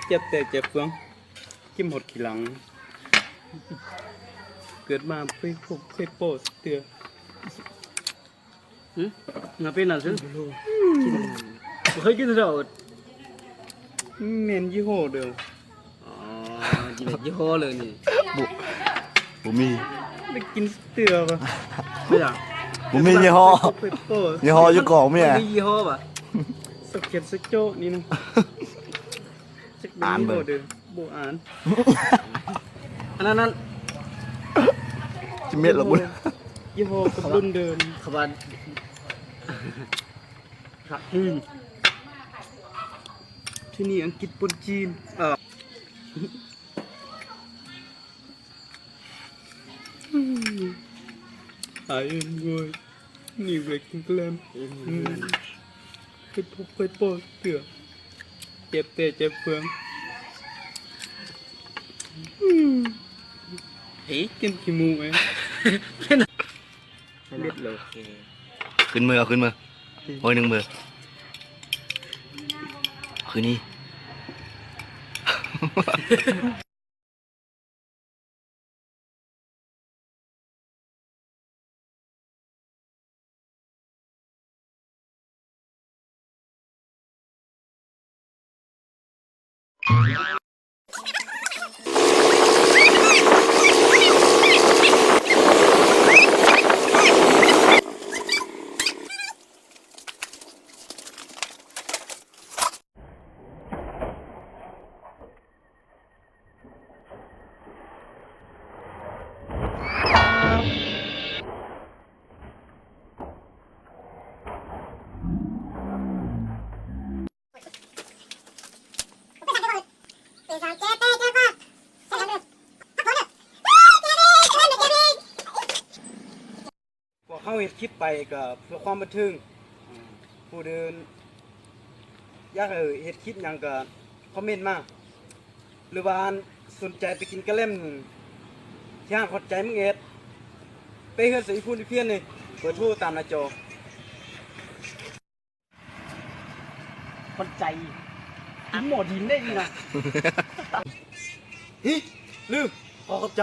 ເຈັບແຕ່ເຈັບເຟືອງ ກິນໝົດຂີ້ຫຼັງ ເກີດມາບໍ່ເຄີຍພົບເຄີຍພໍ້ຈັກເທື່ອ. ຫືມ ເປັນຫຍັງຊຶ ບໍ່ເຄີຍກິນເທື່ອ. ແມ່ນຍີ່ຫໍ້ເດີ. ອໍ ກິນແບບຍີ່ຫໍ້ເລີຍນີ້. ບໍ່ ບໍ່ມີ ໄດ້ກິນເທື່ອບໍ່? ບໍ່ຫຍັງ ບໍ່ມີຍີ່ຫໍ້. ຍີ່ຫໍ້ຢູ່ກອງມີ ບໍ່ມີຍີ່ຫໍ້ບໍ່? ສະເກັດສະໂຈະນີ້ນະ. ຈັກແມ່ນຍີ່ຫໍ້ເດີ ບໍ່ອ່ານ. ອັນນັ້ນ ນັ້ນ ຈິເມັດລະບຸ ຍີ່ຫໍ້ກັບລຸ້ນເດີມ. ເຂົາວ່າ ອືມ ທີ່ນີ້ອັງກິດປົນຈີນ. ເອີ ອາຍເອີຍ ນີ້ເວກກິນແກລ້ມ ເຄີຍພົບເຄີຍພໍ້ເທື່ອ ເຈັບແຕ່ເຈັບເຟືອງ. ເຮັດກິນຂີ້ໝູເອງ. ເມັດເລີຍ. ຂຶ້ນມື ເອົາຂຶ້ນມື ໂອ້ຍ ໜຶ່ງມື ຄືນີ້. ພວກເຮົາເຮັດຄລິບໄປກໍເພື່ອຄວາມບັນເທີງ. ຜູ້ອື່ນຢາກໃຫ້ເຮັດຄລິບຫຍັງກໍຄອມເມັນມາ ຫຼືວ່າສົນໃຈໄປກິນກະແລັມທີ່ຮ້ານຂອດໃຈເມືອງເອດ ໄປເຮືອນສາວອີ່ພຸ້ນອີ່ພຽນນີ້ ເບີໂທຕາມໜ້າຈໍ. ຂອດໃຈ ກິນໝໍ້ດິນໄດ້ນີ້ນະ. ຫິ ລືມ ຂໍຂອບໃຈ.